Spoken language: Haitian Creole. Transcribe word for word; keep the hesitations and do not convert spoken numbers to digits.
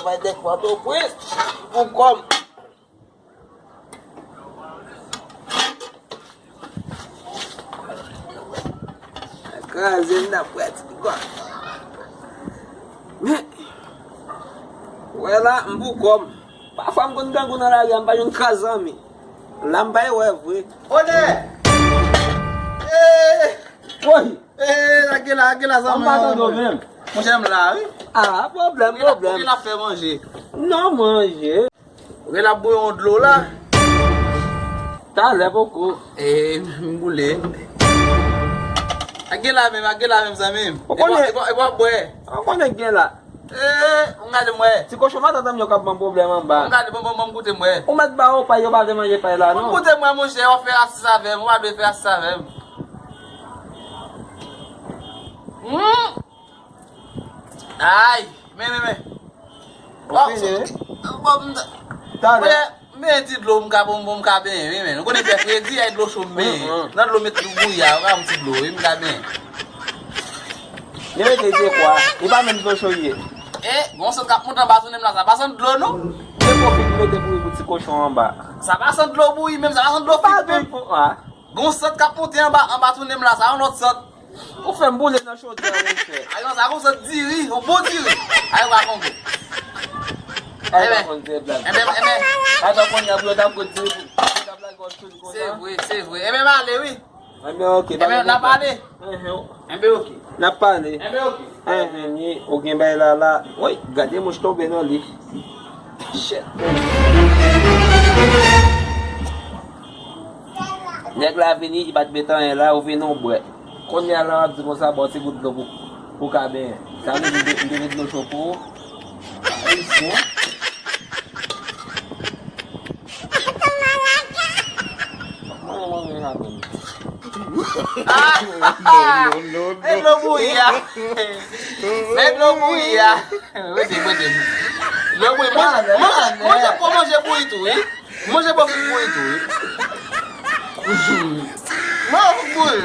Bay dèk Pòtoprens pou kòm. Kraze m nan pwèt gòl. Men, wè la, m pou kòm. Pafwa m konn grangou nan lari a, m pa jwenn kras zanmi. La m bay wè vre. Onè! Ee! Woy! Ee, lage la, lage la, zanmi. An pa tande w menm. Monchè, m la, wi. Ah, pwoblèm, pwoblèm. Ou gen la fè manje? Non, manje. Ou gen la bouyon dlo la? Talè poko. Ee, m boule. Ak gen la menm, ak gen la menm, zanmi m. Ou konnen. E pa, e pa, e pa bwè. Ou konnen gen la. Ee, m gade m wè. Ti kochon matant an m yo k ap ban m pwoblèm anba. M gade, ban, ban, ban m goute m wè. Ou mèt ba yo pay, yo pa vle manje pay la, non. Ban m goute m wè, monchè, w ap fè rasis avè m, ou pa dwe fè rasis avè m. Hmm. Ay, men, men, men. Ou fini, wi? Bon, m ta- Talè. Mwen, men ti dlo m ka, bon, bon, m ka benyen, wi, men. Ou konnen fè fredi, ay dlo cho m benyen. Mm, mm. Nan dlo met dlo bouyi a, ou ka yon ti dlo, wi, m ka benyen. Li mete dekwa, li pa menm dlo cho ye. E, gon sant k ap monte anba tounen m la, sa pa sant dlo, non? Se pwofit mete bouyi pou ti kochon anba. Sa pa sant dlo bouyi, menm, sa pa sant dlo frit, menm. Gon sant k ap monte anba, anba tounen m la, sa yon lòt sant. Ou fè m boule nan chodyè a, monchè. Ay, non, sa gon sant diri, yon bon diri. Ay, ou pa kongo. Ay, ou pa konn se blag. Enben, enben. Atò, kounye a pou yo ta pran diri, pou yo ta lage yon chodyè konsa. Se vre, se vre. Enben, m ale, wi. Enben, oke, enben, n ap pale. Enben, oke. N ap pale. Enben, oke. Enben, ni, ou gen bay la, la. Woy, gade mouch tonbe nan li. Shit. Nèg la vini, li pa t met anyen la, ou vin yon bwè. Kounye a la, w ap di konsa, ba w ti gout dlo pou, pou w ka benyen. Sa vle di, m te, m te met dlo cho pou ou. Ayisyen. Mwen, mwen, mwen, mwen. Ah! E dlo bouyi a. E dlo bouyi a. Rete, rete. Dlo bouyi. Manje, manje, manje, manje bouyi tou, wi. Manje bò fouti bouyi tou, wi. Manje fouti bouyi.